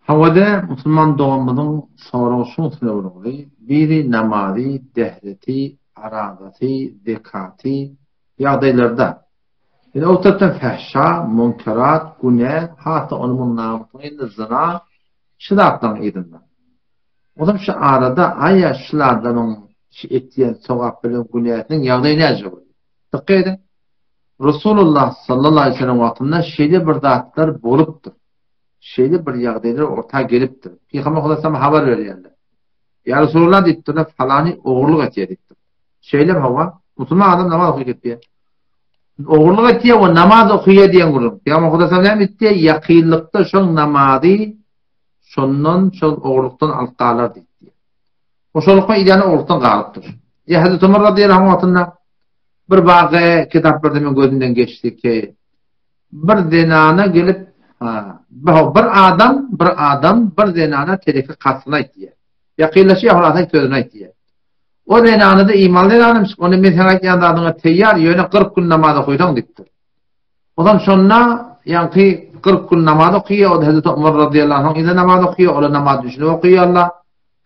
Hawada musulman doganymyzyň soragy şuň üstüne uruldy, biri namazy, dehreti, arazasy, zekaty ýagdaýlarda Ýöne o tarapdan fähşa, munkerat, günä, has-da ony muň namysynyň yzynda zyna, şu zatlaryň yzynda. Onsoň şu arada aýa şul adamyň şu etýän sogap bilen günäsiniň ýagdaýy näce bolýar? Dykgat ediň. Resulullah sallallahu aleyhi ve sellem wagtynda şeýle bir zatlar bolupdyr. Şeýle bir ýagdaýlar orta gelipdir. Pygamber sallallahu habar berýärler. Ýa Resulullah diýipdirler, falany ogurlyk etýär diýipdir. Şeýle hawa, musulman adam namaz okyp etýär. Ogurlyk etýär we namaz okaýar diýen gürrüň. Pygamber sallallahu näme diýdi? Ýakynlykda şoň namazy şondan şol ogurlykdan alyp galar diýdi. O şolukma idäni ogurlykdan galypdyr. Ýa Hazreti Ömer radiyallahu anh wagtynda bir waka kitaplarda men gözümden geçdi ki bir zenana gelip ha, bir adam bir adam bir zenana teleki kasyny aýtýar. Ýakynlaşýar, hulasa sözüni aýtýar. O zenany-da imanly zenanymyş, onda men seň aýtýan zadyňa teýýar, ýöne 40 gün namaz okaýsaň diýipdir. Ozan şonda ýaňky 40 gün namaz okaýar, o-da Hezreti Omar razyýallahu anhuň yzynda namaz okaýar, olar namaz düşünip okaýarlar.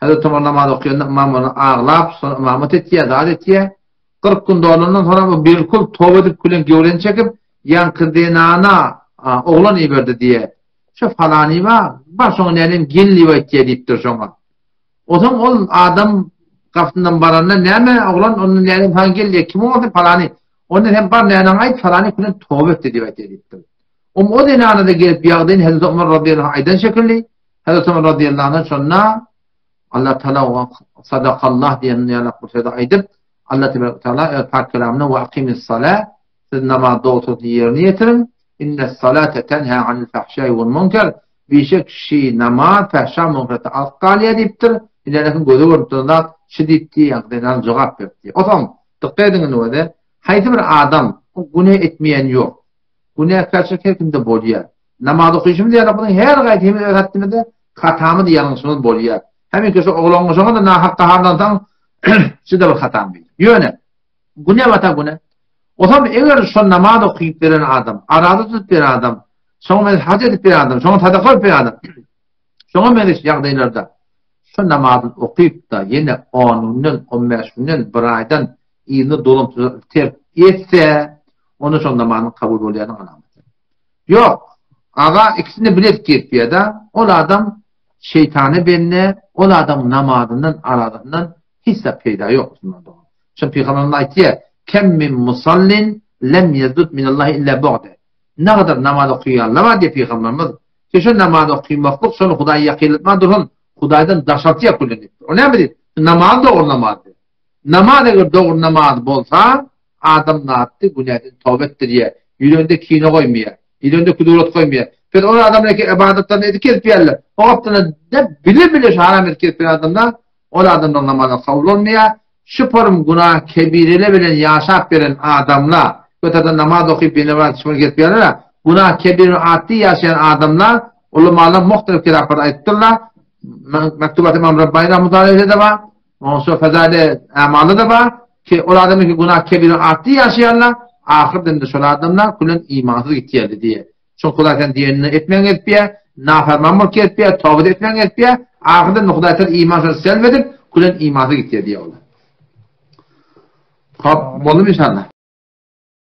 Hezreti Omar namaz okaýanda ymam ony aglap, soň ymamat etýär, zat etýär. 40 gün dolandan soňra o bilkul toba edip külen gewreni çekip, ýaňky zenana oglan iberdi diýýär. Şu falany bar, bar şoňa nänem gel diýip aýtýar diýipdir şoňa. Onsoň ol adam gapysyndan baranda näme oglan onda nänem saňa gel diýýär, kim ol palany? Onda sen bar näneňe aýt falany külen toba etdi diýip aýtýar diýipdir. Om o zenana-da gelip ýagdaýyny Hezreti Omar razyýallahu anh aýdan şekilli, Hezreti Omar razyýallahu anh şonda Allah Taala oňa sadakallah diýen ýalak bir sözi aýdyp, Allah tebaraka taala öz pak kelamynda we akimis sala siz namaz dogrusyny ýerine ýetiriň. Inne salate tenha anil fahşai wal munkar. Bişek şi namaz fahşa munkardan alyp galýar diýipdir. Ine göze görüp duran zat şi diýipdi, ýa-da zenan jogap beripdi. Osaň dykgat ediň indi öze, haýsy bir adam günä etmeýän ýok. Günäkärçilik her kimde bolýar. Namaz okyşymyz ýaly bunuň her gaýsymyz öz haddimizde hatamyz, ýalňyşymyz bolýar. Hemişe şu oglan goşaňa da nahak gaharlansaň, şu-da bir hatam diýip. Ýöne günä bata günä. Otam eger şo namaz okyp beren adam, araza tutup beren adam, şoňa meňzeş haj edip beren adam, şoňa sadaka berip beren adam, şoňa meňzeş ýagdaýlarda şo namazy okyp-da ýene on günden, on bäş günden, bir aýdan yzyna dolanyp terk etse, onda şol namazyň kabul bolýanyň alamaty. Ýok, aga ikisini bile edip gezipýär-de, ol adam şeýtana bende, ol adamyň namazyndan, arazasyndan hiç zat peýda ýok musulman dogan. Şol pygamberimiz aýtýar, Kem min musallin lem ýezdud minallahi illa bu'de. Nägadar namaz okaýanlar bar diýýär pygamberimiz. Ki şol namaz okamaklyk şony Hudaýa ýakynlatman dursun, Hudaýdan daşaltýar küllen diýipdir. O näme diýip? Namaz dogry namaz diýip. Namaz eger dogry namaz bolsa, adam natdy günäden toba etdirýär. Ýüreginde kine goýmaýar. Ýüreginde kudurat goýmaýar. Biz ol adamlar ki ibadatlaryny edip kesip ýerler. O wagtda da bile-bile şu haram edip kesip adamlar ol adamlaryň namazy kabul bolmaýar. Şu porum günah kebirele bilen ýaşap beren adamlar, kötede namaz okyp ýene bir çykyp gezip ýörler, günah kebire atly ýaşaýan adamlar, ulamalar muhtelif kitaplarda aýdypdyrlar, Mektubat Imam Rabbani rahmetullahi aleyhde de bar, ondan Fezaili Amalda da bar, ki ol adamlar ki günah kebire atly ýaşaýanlar, ahyr demde şol adamlar külen imansyz gitýärdi diýe. Şol Hudaý sen diýenini etmegiň gezipýär, nafarman bolup gezipýär, toba etmegiň gezipýär, ahyrda indi Hudaý sen iman şol selb edip, külen imansyz gitýär diýýär olar. Hop, boldumy inşallah?